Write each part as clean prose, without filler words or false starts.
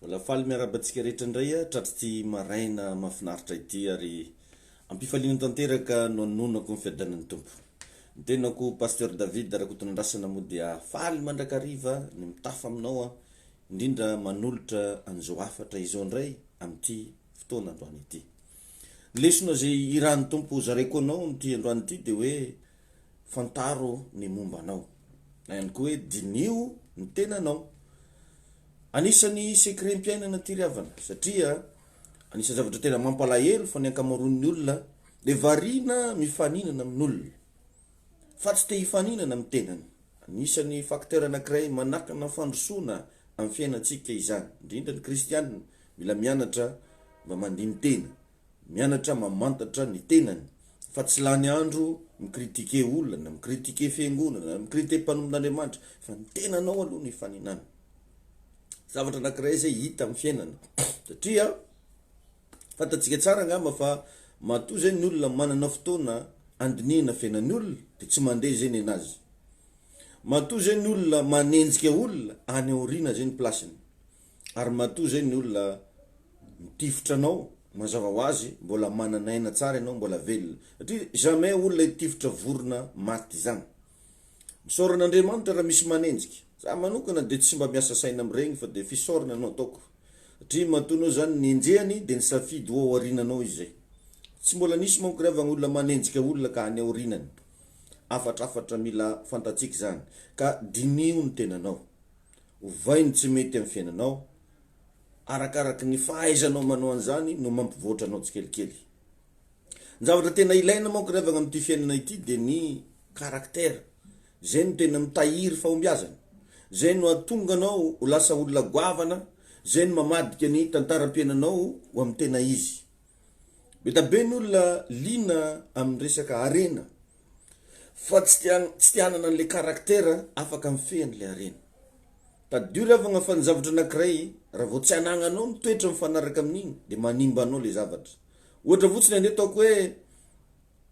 Mbola faly miarahaba antsika rehetra indray aho tratr'ity maraina mahafinaritra ity ary am-pifaliana tanteraka no anononako ny fiadanan'ny Tompo. Ny tenako Pasteur David Rakotonandrasana moa dia faly mandrakariva ny mitafa aminao aho, indrindra manolotra an'izao hafatra izao indray amin'ity fotoana androany ity. Ny lesona izay irahan'ny Tompo hozaraiko anao amin'ity androany ity dia hoe fantaro ny momba anao. Na ihany koa hoe diniho ny tenanao. Anisan'ny secret-mpiainana ity ry havana, satria anisan'ny zavatra tena mampalahelo fa ny ankamaroan'ny olona dia variana mifaninana amin'olona, fa tsy te hifaninana amin'ny tenany. Anisan'ny facteur anankiray manakana fandrosoana amin'ny fiainantsika izany, indrindra ny kristianina, mila mianatra mba mandini-tena. Mianatra mamantatra ny tenany fa tsy lany andro mi-critiquer olona na mi-critiquer fiangonana na mi-critiquer mpanompon'Andriamanitra fa ny tenanao aloha no ifaninana. Zavatra anankiray izay hita amin'ny fiainana satria fantatsika tsara angamba fa matoa izay ny olona manana fotoana andinihana fiainan'ny olona dia tsy mandeha izay nenazy. Matoa izay ny olona manenjika olona any aoriana izay ny place-ny. Ary matoa izay ny olona mitifitra anao, mazava ho azy mbola manana aina tsara ianao, mbola velona. Satria jamais olona hitifitra vorona maty izany. Misaora an'Andriamanitra raha misy manenjika. Za manokana dia tsy mba miasa saina amin'ireny fa dia fisaorana no ataoko. Satria matoa anao izany nenjehany dia nisafidy ho ao aoriananao izy izay. Tsy mbola nisy manko ry havagna olona manenjika olona ka any aorianany. Hafatrafatra mila fantatsika izany. Ka diniho ny tenanao. Ovay ny tsy mety amin'ny fiainanao, arakaraky ny fahaizanao manao an'izany no mampivoatra anao tsikelikely. Ny zavatra tena ilaina manko ry havagna amin'ity fiainana ity dia ny caractère, zay no tena mitahiry fahombiazana, zay no hahatonga anao ho lasa olona goavana, zay no mamadika ny tantaram-piainanao ho amin'ny tena izy. Be da be ny olona liana amin'ny resaka harena fa tsy te tsy te hanana an'le caractère afaka mifehy an'le harena. Tadidio ry havagna fa ny zavatra anakiray raha vao tsy anagnanao ny toetra mifanaraka amin'igny de manimba anao le zavatra. Ohatra fotsiny andeha ataoko hoe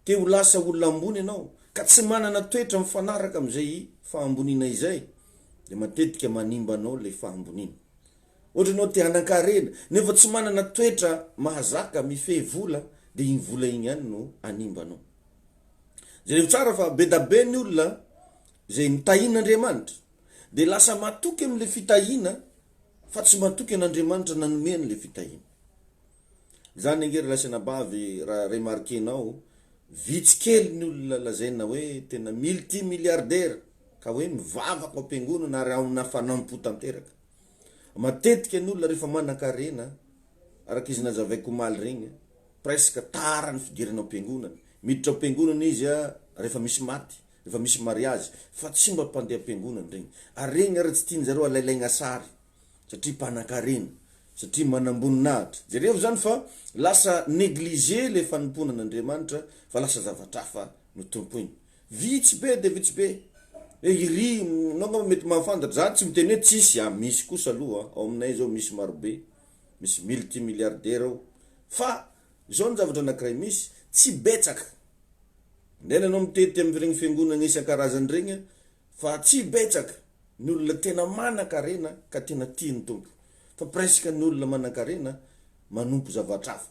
te ho lasa olona ambony ianao ka tsy manana toetra mifanaraka am'izay fahamboniana izay de matetika manimba anao le fahamboniana. Ohatra ianao te hanan-karena nefa tsy manana toetra mahazaka mifehy vola de igny vola igny ihany no hanimba anao. Jereo tsara fa be da be ny olona izay notahian'Andriamanitra de lasa matoky amle fitahiana fa tsy matoky an'Andriamanitra nanome an'le fitahiana. Zany ange ry lahy sy anabavy raha remarquer-nao, vitsy kely ny olona lazaina hoe tena multi milliardaire ka hoe mivavaka ao am-piangonana ary ao hafanam-po tanteraka. Matetika ny olona rehefa manan-karena, araka izy nazavaiko omaly regny, presque tara ny fidirana ao am-piangonana. Miditra ao am-piangonana izy rehefa misy maty, rehefa misy mariazy, fa tsy mba mpandeha am-piangonana regny. Ary regny ary tsy tianjareo alailaigna sary, satria mpanan-karena, satria manam-boninahitra. Jerevo zany fa lasa negligé le fanompoana an'Andriamanitra fa lasa zavatra hafa no tompoiny. Vitsy be dia vitsy be. Hoe iry, enao angamba mety mahafantatra, za tsy miteny hoe tsisy a, misy kosa aloha, ao aminay zao misy marobe, misy multi milliardaire ao, fa zao ny zavatra anakiray misy, tsy betsaka, ndraindray enao mitety amin'iregny fiangonagna isan-karazany regny fa tsy betsaka ny olona tena manan-karena ka tena tia ny Tompo, fa presque ny olona manan-karena manompo zavatra hafa.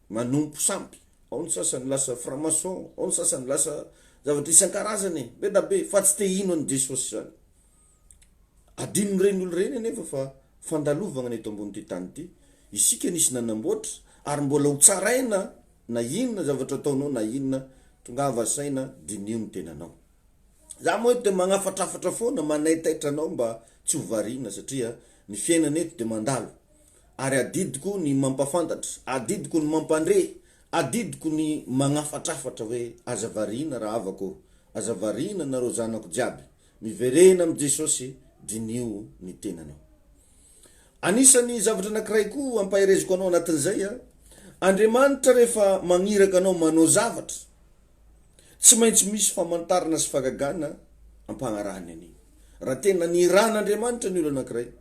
manompo sampy, ao ny sasany lasa franc maçon, ao ny sasany lasa zavatra isan-karazany e, be da be, fa tsy te hino an'i Jesosy izany. Adinon'ireny olo ireny anefa fa fandalovagna ny eto amboni'ity tany ity, isika nisy nanamboatra ary mbola ho tsaraina na inona zavatra ataonao na inona, tongava saina, diniho ny tenanao. Za moa eto dia magnafatrafatra foana, manaitaitra anao mba tsy ho variana satria ny fiainana eto dia mandalo. Ary adidiko ny mampafantatra, adidiko ny mampandre, adidiko ny magnafatrafatra hoe aza variana rahavako ô, aza variana nareo zanako jiaby, miverena amin'i Jesosy, diniho ny tenanao. Anisan'ny zavatra anankiray koa ampahereziko anao anatin'izay a, Andriamanitra rehefa magniraka anao manao zavatra, tsy maintsy misy famantarana sy fagagana ampagnarahany an'igny. Raha tena nirahan'Andriamanitra ny olo anankiray,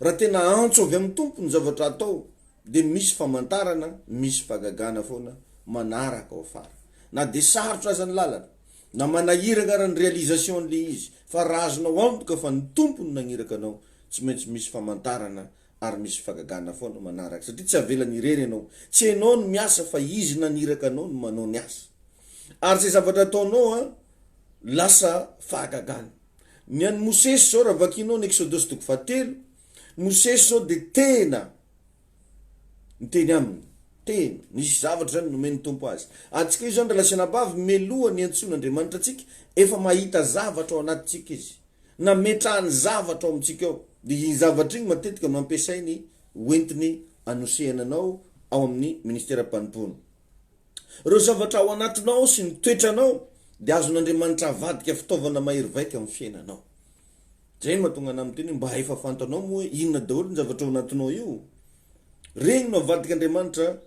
Raha tena antso avy amin'ny Tompo ny zavatra atao dia misy famantarana, misy fagagana foana manaraka ao afara. Na dia sarotra aza ny lalana, na manahirana ara ny réalisation an'le izy, fa raha azonao antoka fa ny Tompo no nagniraka anao, tsy maintsy misy famantarana Ary misy fagagana foana manaraka satria tsy avelany irery ianao. Tsy ianao no miasa fa izy naniraka anao no manao ny asa. Ary izay zavatra ataonao an, lasa fahagagana. Ny an'i Mosesy izao raha vakianao ny Eksodosy toko fahatelo, Mosesy izao dia tena niteny aminy. Tena. Nisy zavatra izany nomen'ny Tompo azy. Antsika io izany raha lasa anabavy, mialoha ny hiantsoan'Andriamanitra antsika, efa mahita zavatra ao anatintsika Izy. Nametrahany zavatra ao amintsika ao. Dia iny zavatra iny matetika no ampiasainy hoentiny hanosehana anao ao amin'ny ministeram-panompoana. Ireo zavatra ao anatinao sy ny toetranao dia azon'Andriamanitra avadika fitaovana mahery vaika amin'ny fiainanao. Izay no mahatonga anah miteny hoe mba efa fantanao moa hoe inona daholo ny zavatra ao anatinao io? Regny no avadik'Andriamanitra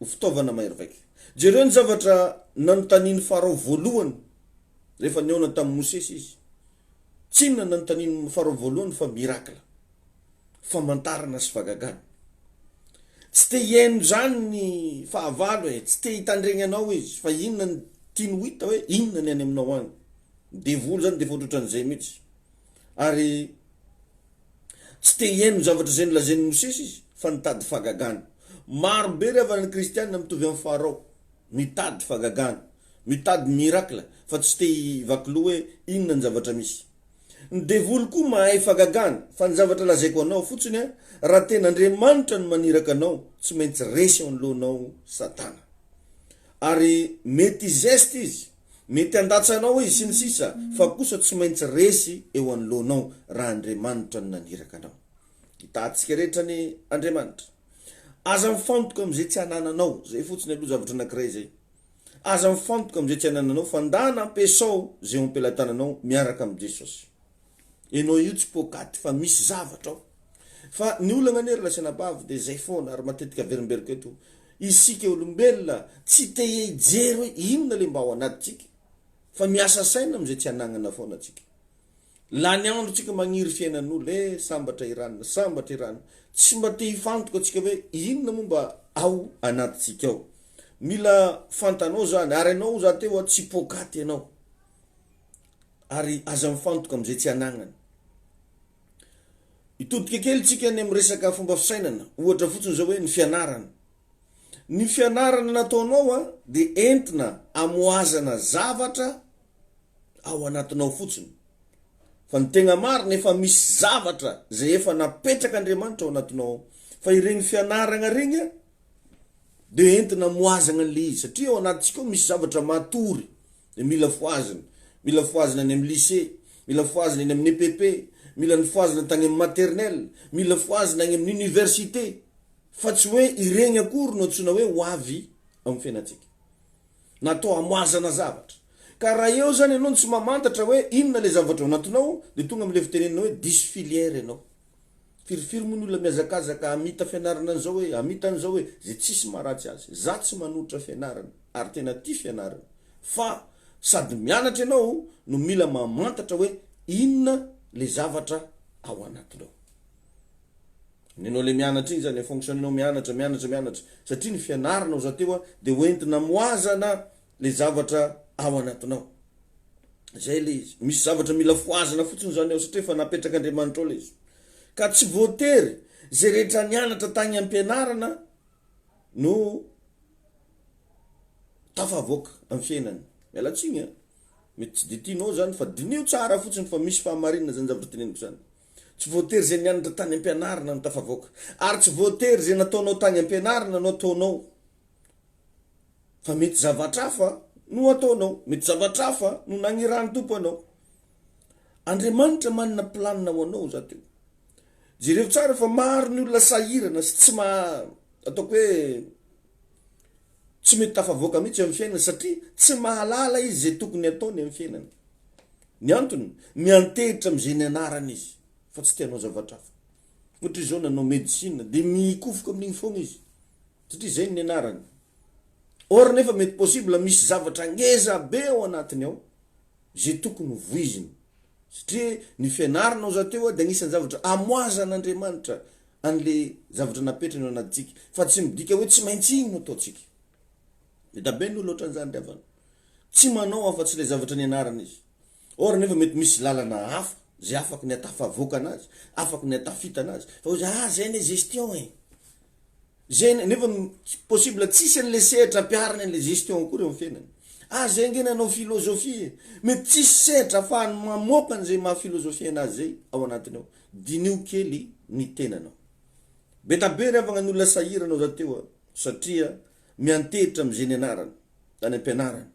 ho fitaovana mahery vaika. Jereo ny zavatra nanontanian'i Farao voalohany rehefa nihaona tamin'i Mosesy izy. Tsy inona nanontanian'i Farao voalohany fa miracle. Famantarana sy fagagana. Tsy te hihaino izany ny fahavalo e, tsy te hitandregny anao izy fa inona no tiany ho hita hoe inona ny any aminao any. Ny devoly zany dia efa ohatran'izay mihitsy. Ary tsy te hihaino ny zavatra izay nolazain'i Mosesy izy fa nitady fagagana. Maro be ry havana ny kristiana mitovy amin'i Farao, mitady fagagana, mitady miracle fa tsy te hivaky loha hoe inona ny zavatra misy. Ny devoly koa mahay fagagana fa ny zavatra lazaiko anao fotsiny an, raha tena Andriamanitra no maniraka anao tsy maintsy resy eo anoloanao satana. Ary mety hizesta izy, mety handatsa anao izy sy ny sisa fa kosa tsy maintsy resy eo anoloanao raha Andriamanitra no naniraka anao. Hitahantsika rehetra anie Andriamanitra. Aza mifantoka amin'izay tsy anananao, zay fotsiny aloha zavatra anakiray zay. Aza mifantoka amin'izay tsy anananao fa ndana ampiasao izay eo am-pelatananao miaraka amin'i Jesosy. Ianao io tsy poakaty fa misy zavatra ao. Fa ny olana anie ry lahy sy anabavy dia izay foana ary matetika averimberiko eto, isika olombelona tsy te hijery hoe inona le mba ao anatintsika fa miasa saina amin'izay tsy anagnana foana tsika. Lany andro tsika magniry fiainan'olo eh sambatra i ranona, sambatra i ranona. Tsy mba te hifantoka tsika hoe inona moa mba ao anatintsika ao. Mila fantanao zany ary ianao za teo a tsy poakaty ianao. Ary aza mifantoka amizay tsy anagnana. Hitodika kely tsika any amin'ny resaka fomba fisainana, ohatra fotsiny zao hoe ny fianarana. Ny fianarana nataonao a de entina amohazana zavatra ao anatinao fotsiny fa ny tegna marina efa misy zavatra zay efa napetrak'Andriamanitra ao anatinao ao fa iregny fianaragna regny a de entina amoazagna an'le izy satria ao anatintsika ao misy zavatra matory de mila fohazina, mila fohazina any amin'ny lycée, mila fohazina eny amin'ny EPP, mila nifohazina tagny amin'ny maternelle, mila fohazina agny amin'ny université fa tsy hoe iregny akory no antsoina hoe ho avy amin'ny fiainantsika. Natao hamoazana zavatra. Ka raha eo zany ianao no tsy mamantatra hoe inona le zavatra ao anatinao de tonga amle fitenenana hoe diso filière ianao. Firifiry moa ny olona mihazakazaka hamita fianarana an'izao hoe, hamita an'izao hoe, ze tsisy maharatsy azy. Za tsy manohitra fianarana ary tena tia fianarana. Fa sady mianatra ianao no mila mamantatra hoe inona le zavatra ao anatinao. Ny anao le mianatra iny zany en fonction anao mianatra mianatra mianatra satria ny fianarana ao zateo a de hoentina amoazana le zavatra ao anatinao zay le izy misy zavatra mila fohazana fotsiny zany ao satria efa napetrak'Andriamanitra ao le izy ka tsy voatery zay rehetra nianatra tagny ampianarana no tafavoaka am fiainana miala tsiny a mety tsy de tianao zany fa diniho tsara fotsiny fa misy fahamarinana zany zavatra teneniko zany Tsy voatery izay nianatra tany am-pianarana no tafavoaka. Ary tsy voatery izay nataonao tany am-pianarana no ataonao. Fa mety zavatra hafa no ataonao. Mety zavatra hafa no nagnirahan'ny Tompo anao. Andriamanitra manana planina ho anao za teo. Jereo tsara fa maro ny olona sahirana sy tsy maha ataoko hoe tsy mety tafavoaka mihitsy amin'ny fiainana satria tsy mahalala izy izay tokony ataony amin'ny fiainana. Ny antony, miantehitra amin'izay nianarany izy fa tsy te hanao zavatra hafa. Ohatra izy izao nanao médecine dia mikofoka amin'igny foagna izy satria izay no nianarany. Or nefa mety possible misy zavatra ngeza be ao anatiny ao izay tokony ho voiziny satria ny fianarana ao zateo dia agnisan'ny zavatra amoazan'Andriamanitra an'le zavatra napetrany ao anatintsika fa tsy midika hoe tsy maintsy igny no ataontsika. Be da be ny olona ohatran'izany ry havana. Tsy manao afa-tsy ilay zavatra nianarana izy. Or nefa mety misy lalana hafa. zay afaky ny atafavoaka anazy, afaky ny atafita anazy, fa hoy izy ah zay anie gestion e! Zay anie, nefa possible tsisy an'le sehatra ampihariny an'le gestion akory eo amin'ny fiainany. Ah zay ange nanao philosophie e! Mety tsisy sehatra afahany mamoaka an'izay maha philosophie anazy zay ao anatiny ao. Diniho kely ny tenanao. Be da be ry havagna ny olona sahirana ao za teo a, satria miantehitra am'izay nianarany tany am-pianarana.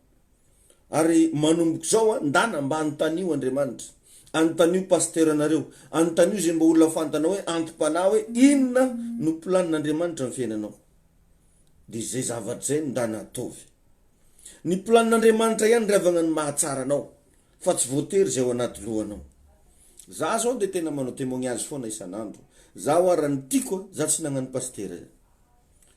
Ary manomboka izao a, ndana mba anontanio Andriamanitra, anontanio pasteur nareo, anontanio izay mba olona fantanao hoe anti-panahy hoe inona no planin'Andriamanitra amin'ny fiainanao. Dia izay zavatra izay no ndana ataovy. Ny planin'Andriamanitra ihany ry havagna no mahatsara anao fa tsy voatery izay ao anaty lohanao. Za zao dia tena manao témoignage foana isan'andro. Za hoa raha ny tiako a, za tsy nagnano pasitera.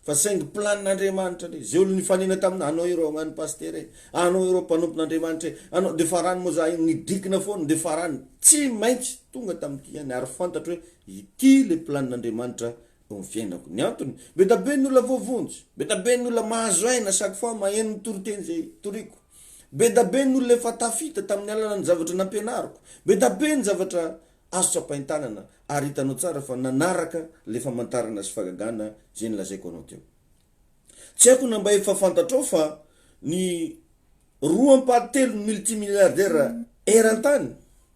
Fa saingy planin'Andriamanitra le, ze olo nifanena tamina, anao ireo hagnano pasitera e, anao ireo mpanompon'Andriamanitra e, anao, de farany moa za igny nidrikina foana, de farany tsy maintsy tonga tamin'ity ihany ary fantatro hoe ity le planin'Andriamanitra eo amin'ny fiainako. Ny antony, be da be ny olona voavonjy, be da be ny olona mahazo aina chaque fois maheno ny toriteny zay toriko, be da be ny olona efa tafita tamin'ny alalan'ny zavatra nampianariko, be da be ny zavatra Azo tsapain-tanana ary hitanao tsara fa nanaraka ilay famantarana sy fahagagana izay nolazaiko anao teo. Tsy haiko na mba efa fantatrao fa ny roa ampahatelon'ny multimilliardaires eran-tany,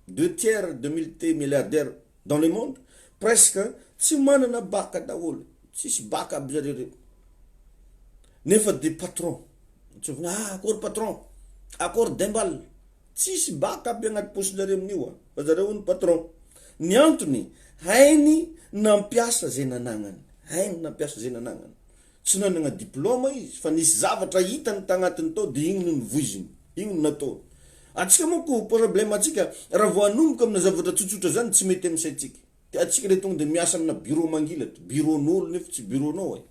deux tiers de multimilliardaires dans le monde, presque tsy manana bac daholo, tsisy bac aby zareo ireo. Nefa dia patron, antsoina ah akory patron, akory dembal. Tsisy bac aby agnaty paosinjareo amin'io a, fa zareo hono patron. Ny antony, hainy nampiasa zay nanagnany, hainy nampiasa zay nanagnany. Tsy nanagna diplôme izy fa nisy zavatra hitany tagnatiny tao de igny no novoiziny, igny no nataony. Antsika manko problème antsika raha vao hanomboka amina zavatra tsotsotra zany tsy mety amin'ny saintsika. Tiantsika le tonga de miasa amina bureau mangilatra, bureau-n'olo nefa tsy bureau-nao e.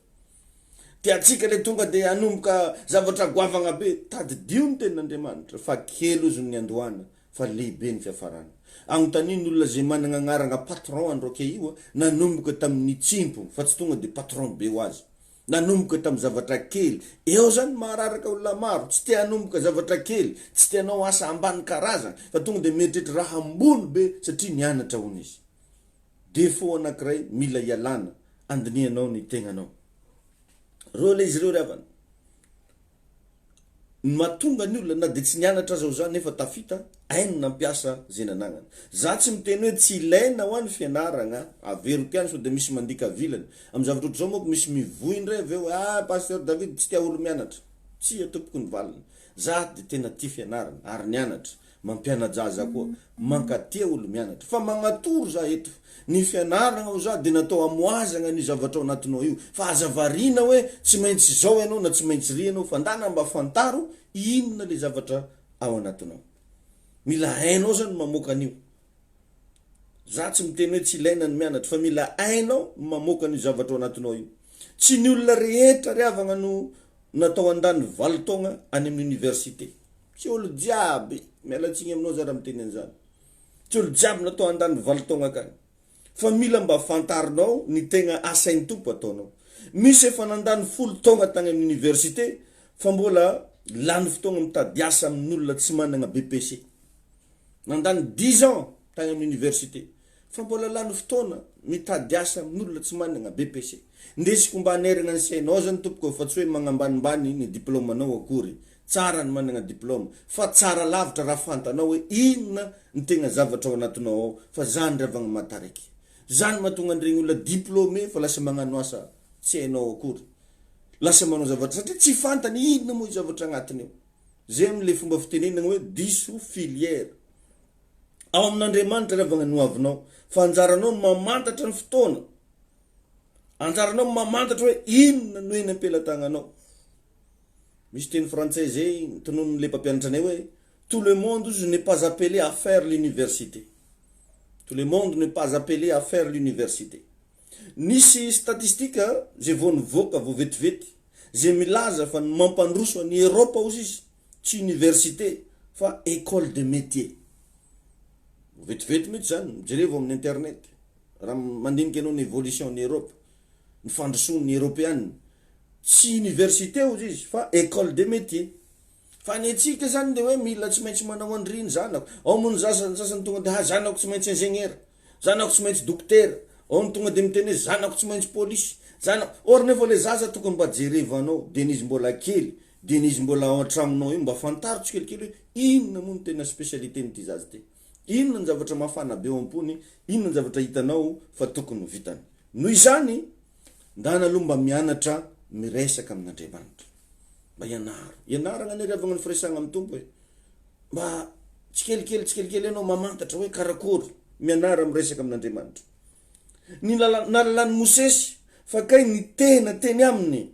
Tiantsika le tonga de hanomboka zavatra goavagna be, tadidio ny tenin'Andriamanitra fa kely ozy ny niandohana fa lehibe ny fiafarana. Agnotanio ny olona ze managna agnaragna patron andro ake io nanomboka tamin'ny tsimpogno fa tsy tonga de patron be ho azy. Nanomboka tamin'ny zavatra kely, eo zany mahararaka olona maro, tsy te hanomboka zavatra kely, tsy te hanao asa ambany karazana fa tonga de mieritreritra raha ambony be satria nianatra hono izy. Défaut anakiray mila ialana, andinihanao ny tegnanao. Reo le izy reo ry havana. Ny mahatonga ny olona na dia tsy nianatra aza ho za nefa tafita, hainy nampiasa ze nanagnany. Za tsy miteny hoe tsy ilaina hoa ny fianaragna, averiko ihany sao dia misy mandika vilany. Amin'ny zavatra ohatr'izao manko misy mivoy indray avy eo hoe ah Pasteur David tsy tia olo mianatra. Tsia tompoko ny valiny. Za dia tena tia fianarana ary nianatra. Mampiana-jaza koa. Mankatia olo mianatra. Fa magnatoro za eto. Ny fianaragna ho za dia natao hamoazagna an'io zavatra ao anatinao io. Fa aza variana hoe tsy maintsy izao ianao na tsy maintsy ry ianao fa ndana mba fantaro inona le zavatra ao anatinao. Mila hainao zany mamoaka an'io. Za tsy miteny hoe tsy ilaina ny mianatra fa mila hainao ny mamoaka an'io zavatra ao anatinao io. Tsy ny olona rehetra ry havagna no natao handany valo taogna any amin'ny université. Tsy olo jiaby, miala tsiny aminao za raha miteny an'izany. Tsy olo jiaby natao handany valo taogna akany. Fa mila mba fantarinao ny tegna asain'ny Tompo ataonao. Misy efa nandany folo taogna tagny amin'ny université fa mbola lany fotoagna mitady asa amin'olona tsy managna BEPC. Nandany dix ans tagny amin'ny université fa mbola lany fotoana mitady asa amin'olona tsy managna BEPC. Ndesiko mba haneragna ny sainao zany tompoko fa tsy hoe magnambanimbany ny diplôme-nao akory. Tsara ny managna diplôme fa tsara lavitra raha fantanao hoe inona ny tegna zavatra ao anatinao ao fa zany ry havagna mataraiky. Zany mahatonga an'iregny olona diplôme fa lasa magnano asa tsy hainao akory. Lasa manao zavatra satria tsy fantany inona moa io zavatra agnatiny ao. Zay amle fomba fitenenagna hoe diso filière. Ao amin'Andriamanitra ry havagna ny hoavinao fa anjaranao ny mamantatra ny fotoana. Anjaranao ny mamantatra hoe inona no eny am-pelatagnanao. Misy teny frantsay zay tononin'le mpampianatra anay hoe tout le monde ozy n'est pas appelé à faire l'université. Tout le monde n'est pas appelé à faire l'université. Nisy statistique zay vao nivoaka vao vetivety zay milaza fa ny mampandroso an'i Europe ozy izy tsy université fa école de métier. Vao vetivety mihitsy zany, jerevo amin'ny internet raha mandinika anao ny évolution ny Europe, ny fandrosoan'ny Eropeana. Tsy université ozy izy fa école de métier. Fa ny antsika zany de hoe mila tsy maintsy manao an'ireny zanako. Ao moa ny zaza ny sasany tonga de ha zanako tsy maintsy ingénieur, zanako tsy maintsy dokotera, ao ny tonga de miteny hoe zanako tsy maintsy polisy, zanako, or nefa le zaza tokony mba jerevanao dieny izy mbola kely, dieny izy mbola ao an-tragnonao io mba fantaro tsikelikely hoe inona moa no tena spécialité-n'ity zaza ity, inona ny zavatra mafana be ao am-pony, inona ny zavatra hitanao fa tokony ho vitany. Noho izany, ndana aloha mba mianatra miresaka amin'Andriamanitra. Mba ianaro. Ianaragna anie ry havagna ny firesahagna amin'ny Tompo e. Mba tsikelikely tsikelikely ianao mamantatra hoe karakory mianara miresaka amin'Andriamanitra. Ny nalalan'i Mosesy fa kay ny tena teny aminy,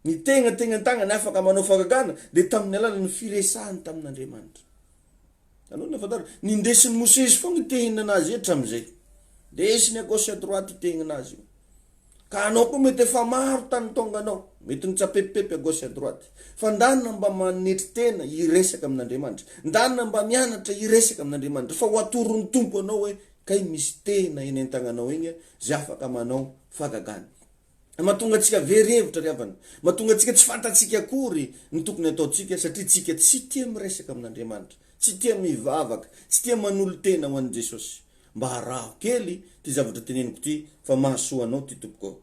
ny tegna tegna an-tagnany afaka manao fahagagana dia tamin'ny alalan'ny firesahany tamin'Andriamanitra. Anao no fantaro, nindesin'i Mosesy foagna tehinanazy hatramin'izay. Ndesiny à gauche à droite tehinanazy io. Ka anao koa mety efa maro tany tonganao, mety nitsapepipepy à gauche à droite. Fa ndana mba manetry tena hiresaka amin'Andriamanitra. Ndana mba mianatra hiresaka amin'Andriamanitra. Fa ho atoron'ny Tompo anao hoe kay misy tena eny an-tagnanao egny zay afaka manao fahagagana. Mahatonga antsika very hevitra ry havana. Mahatonga antsika tsy fantatsika akory ny tokony hataontsika satria tsika tsy tia miresaka amin'Andriamanitra, tsy tia mivavaka, tsy tia manolo-tena ho an'i Jesosy. Mba araho kely ty zavatra teneniko ty fa mahasoa anao ty tompoko ô.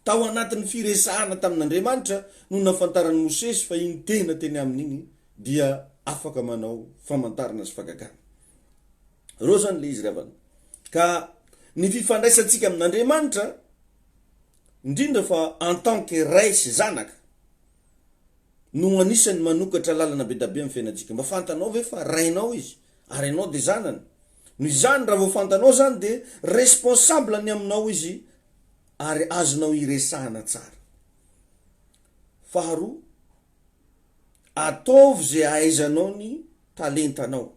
Tao anatin'ny firesahana tamin'Andriamanitra no nafantaran'i Mosesy fa iny tena teny aminy iny dia afaka manao famantarana sy fagagana. Reo zany le izy ry havana. Ka ny fifandraisantsika amin'Andriamanitra, indrindra fa en tant que ray sy zanaka, no anisan'ny manokatra lalana be da be amin'ny fiainantsika. Mba fantanao ve fa rainao izy ary ianao dia zanany? Noho izany raha vao fantanao izany dia responsable ny aminao izy ary azonao iresahana tsara. Faharoa, ataovy izay ahaizanao ny talentanao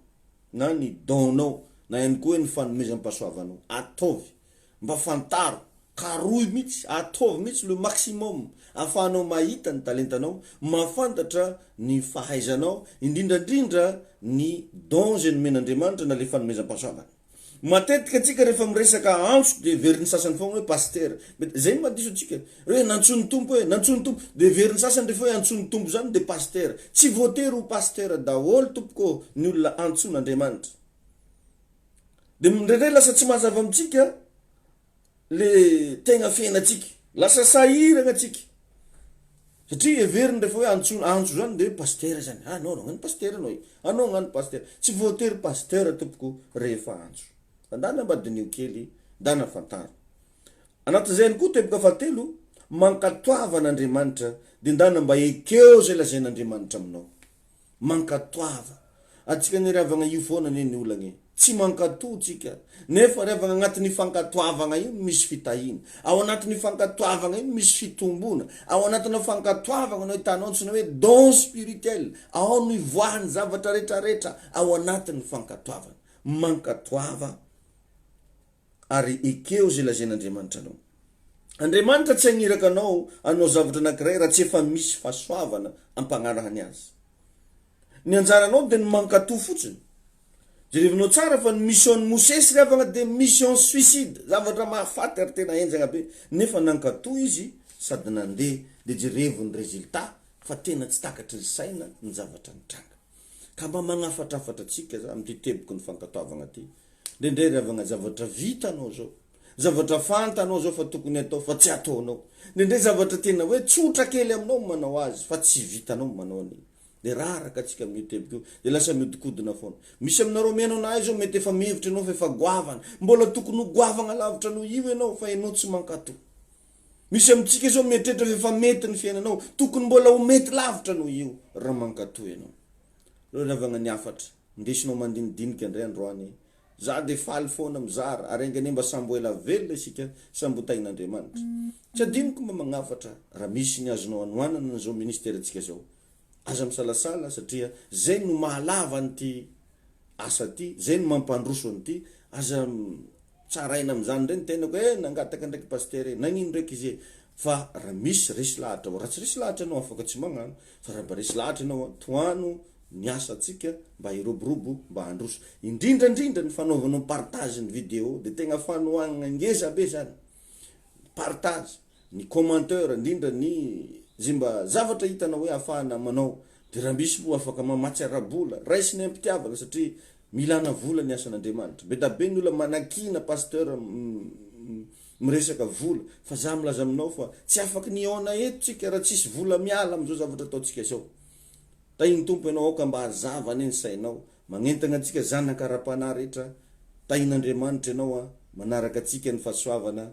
na ny don-nao na ihany koa hoe ny fanomezam-pahasoavanao. Ataovy. Mba fantaro, karohy mihitsy, ataovy mihitsy le maximum ahafahanao mahita ny talentanao, mahafantatra ny fahaizanao, indrindra indrindra ny don izay nomen'Andriamanitra na le fanomezam-pahasoavana. Matetika antsika rehefa miresaka antso dia heverin'ny sasany foana hoe pasitera. Mety zay no mahadiso antsika. Hoe nantsoin'ny Tompo e, nantsoin'ny Tompo. Dia heverin'ny sasany rehefa hoe antsoin'ny Tompo zany dia pasitera. Tsy voatery ho pasitera daholo tompoko ô ny olona antsoin'Andriamanitra. Dia indraindray lasa tsy mazava amintsika le tegna fiainantsika. Lasa sahiragna tsika. Satria heveriny rehefa hoe antso antso zany de hoe pasitera zany. Ah non, hagnano pasitera anao io. Anao hagnano pasitera. Tsy voatery pasitera tompoko rehefa antso. Fa ndana mba diniho kely, ndana fantaro. Anatin'izay ihany koa teboka fahatelo, mankatoava an'Andriamanitra de ndana mba ekeo zay lazain'Andriamanitra aminao. Mankatoava. Antsika anie ry havagna io foana anie ny olagna e. Tsy mankatò tsika. Nefa ry havagna agnatin'io fankatoavagna io no misy fitahiana. Ao anatin'io fankatoavagna io no misy fitomboana. Ao anatina fankatoavagna no ahitanao antsoina hoe don spirituel. Ao no ivoahan'ny zavatra retraretra ao anatin'ny fankatoavana. Mankatoava. ary ekeo izay lazain'Andriamanitra anao. Andriamanitra tsy hagniraka anao hanao zavatra anankiray raha tsy efa misy fahasoavana ampagnarahany azy. Ny anjaranao dia ny mankatò fotsiny. Jerevinao tsara fa ny mission-n'i Mosesy ry havagna dia mission suicide, zavatra mahafaty ary tena henjagna be, nefa nankatò izy sady nandeha dia jerevo ny résultat fa tena tsy takatry ny saina ny zavatra nitranga. Ka mba magnafatrafatra antsika za amin'ity teboky ny fankatoavagna ty. Indraindray ry havagna zavatra vitanao zao, zavatra fantanao zao fa tokony atao fa tsy ataonao. Indraindray zavatra tena hoe tsotra kely aminao ny manao azy fa tsy vitanao ny manao an'iny. De raraka antsika amin'io teboka io de lasa miodikodina foana. Misy aminareo mihaino anah izao mety efa mihevitra ianao fa efa goavana. Mbola tokony ho goavagna lavitra noho io ianao fa ianao tsy mankatò. Misy amintsika izao mieritreritra fa efa mety ny fiainanao. Tokony mbola ho mety lavitra noho io raha mankatò ianao. Reo ry havagna ny hafatra. Ndesinao mandinidinika indray androany. Za de faly foana mizara ary enga anie mba samby ho ela velona isika samby ho tahin'Andriamanitra. Tsy adinoko mba magnafatra raha misy ny azonao anohanana an'izao ministerantsika zao. Aza misalasala satria zay no mahalava an'ity asa ty, zay no mampandroso an'ity, aza tsaraina amin'izany indray ny tenako eh nangataka ndraiky pasitera eh, nagnino ndraiky izy eh, fa raha misy resy lahatra ao, raha tsy resy lahatra ianao afaka tsy magnano, fa raha mba resy lahatra ianao an, tohano ny asantsika mba hiroborobo, mba handroso. Indrindra indrindra ny fanaovanao partage ny video de tegna fanohanagna ngeza be zany, partage, ny commentaire indrindra ny ze mba zavatra hitanao hoe ahafahana manao. Dia raha misy moa afaka mamatsy ara-bola, raisiny am-pitiavana satria milana vola ny asan'Andriamanitra. Be da be ny olona manakiana pasteur miresaka vola, fa za milaza aminao fa tsy afaky ny hihaona eto tsika raha tsisy vola miala amin'izao zavatra ataontsika izao. Tahin'ny Tompo ianao, aoka mba hazava anie ny sainao. Magnentagna antsika zanaka ara-panahy rehetra, tahin'Andriamanitra ianao an, manaraka antsika ny fahasoavana.